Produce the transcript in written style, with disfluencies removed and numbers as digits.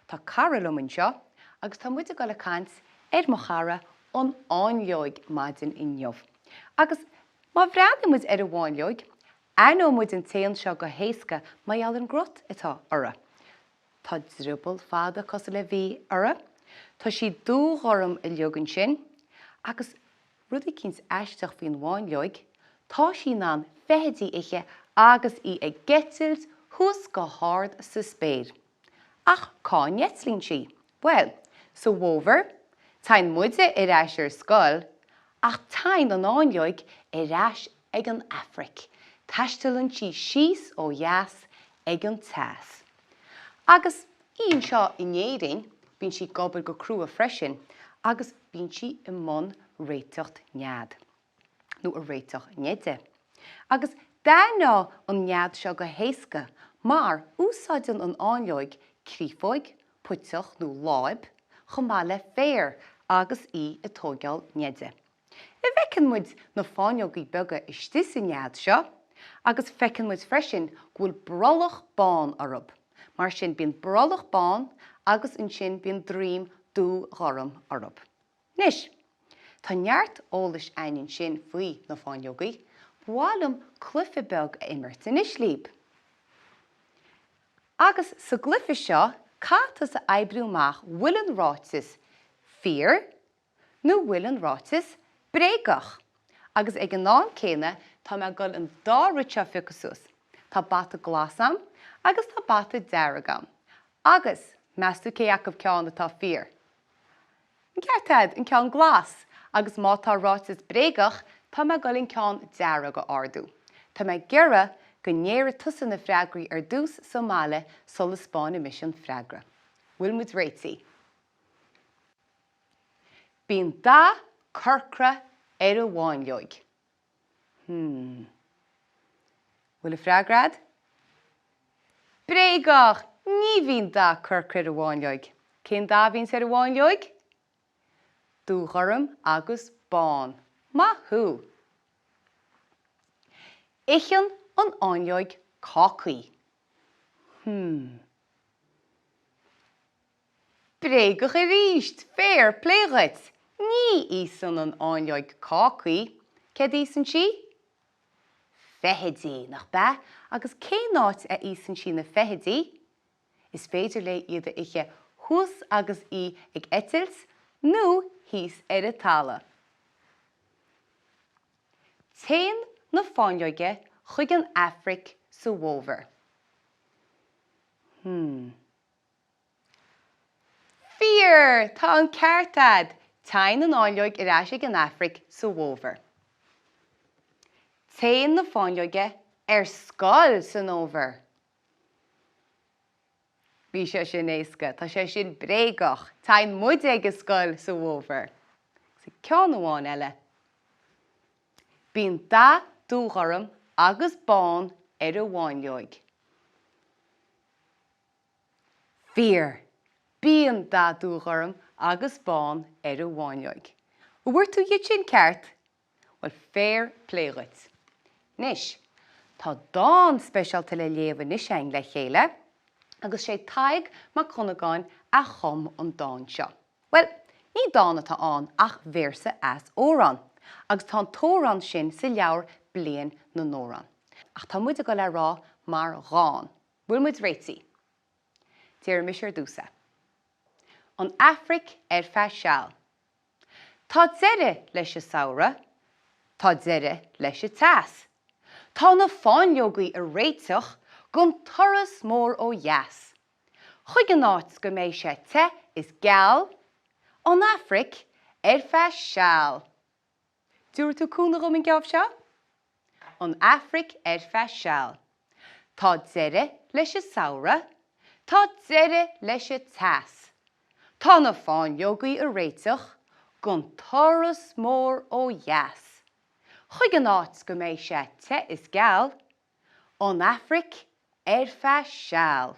Tá cara liom anseo agus tá muid ag dul ag caint ar mo chara an fháinleog maidin inniu. Agus má bhreathnaíonn muid ar an bhfáinleog, aithneoidh muid an t-éan seo go héasca mar gheall ar an gcrot atá uirthi. Tá drioball fada cosúil le V uirthi, tá sí dúghorm uilig ansin agus rud eicínt aisteach faoin bhfáinleog, tá sí in ann feithidí a ithe agus í ag eitilt thuas go hard sa spéir. Ach cá n-eitlíonn sí? Bhuel, sa bhfómhar, téann muide ar ais ar scoil, ach téann an fháinleog ar ais ag an Afraic, taistealann sí síos ó dheas ag an teas. Agus í anseo in Éirinn, bíonn sí ag obair go crua freisin agus bíonn sí i mbun réiteacht nead. nó ag réiteach neide. Agus d'aithneofá an nead seo go héasca mar úsáideann an fháinleoig créafóig, puiteach nó láib chomh maith le féar agus í ag tóigeáil neide. Feiceann muid na fáinleogaí beaga istigh sa nead seo agus feiceann muid freisin go bhfuil brollach bán orthu. Mar sin bíonn brollach bán agus ansin bíonn droim dúghorm orthu. Anois, tá neart eolais a'inn ansin faoi na fáinleogaí. Ba mhaith liom cluife beag a imirt anois libh. Agus sa gcluife seo, caithfidh tusa oibriú amach bhfuil an ráiteas fíor nó bhfuil an ráiteas bréagach. Agus ag an am céanna, tá mé ag dul an dá rud seo a phiocadh suas. Tá bata glas a'm agus tá bata dearg a'm. Agus, meas tú cé acu ceann atá fíor? An ceart a'd, an ceann glas, agus má tá ráiteas bréagach, tá mé ag dul an ceann dearg a ardú. Tá mé ag iarraidh go ndéarfaidh tusa na freagraí ar dtús sa mbaile sula 'spáinfidh mise an freagra. Bhfuil muid réití? Bíonn dath corcra ar an bhfáinleoig. Hmm. Bhfuil an freagra a'd? Bréagach! Ní bhíonn dath corcra ar an bhfáinleoig. Cén dath a bhíonns ar an bhfáinleoig? Dúghorm agus bán. Maith thú! Itheann an fháinleoig cácaí. Hmm. Bréagach arís! Fair play dhuit! Ní íosann an fháinleoig cácaí. Céard a íosann sí? Feithidí, nach b'ea? Agus cén áit a íosann sí na feithidí? Is féidir léi iad a ithe thuas agus í ag eitilt nó thíos ar an talamh. Téann na fáinleoige chuig an Afraic sa bhfómhar. Hmm. Fíor! Tá an ceart a'd! Téann an fháinleoig ar ais ag an Afraic sa bhfómhar. Téann na fáinleoige ar scoil san fhómhar. Bhí sé sin éasca. Tá sé sin bréagach. Téann muide ag an scoil sa bhfómhar. Agus ceann amháin eile. Bíonn dath dúghorm agus bán ar an bhfáinleoig. Fíor! Bíonn dath dúghorm agus bán ar an bhfáinleoig. An bhfuair tú iad sin ceart? Bhuel, fair play dhuit. Anois, tá dán speisialta le léamh anois againn le chéile agus sé Tadhg Mac Dhonnagáin a chum an dán seo. Bhuel, ní dán atá ann ach véarsa as amhrán agus tá an t-amhrán sin sa leabhar Bliain na nAmhrán. Ach tá muid ag dul é a rá mar dhán. Bhfuil muid réití? Déarfaidh mise ar dtús é. An Afraic ar feadh seal. Tá deireadh leis an samhradh, tá deireadh leis an teas. Tá na fáinleogaí ag réiteach don turas mór ó dheas. Chuig an áit go mbeidh sé te is geal, An Afraic ar feadh seal. Dtabharfaidh tú cúnamh dhom an geábh seo? An Afraic ar feadh seal. Tá deireadh leis an samhradh, tá deireadh leis an teas. Tá na fáinleogaí ag réiteach don turas mór ó dheas. Chuig an áit go mbeidh sé te is geal, An Afraic ar feadh seal.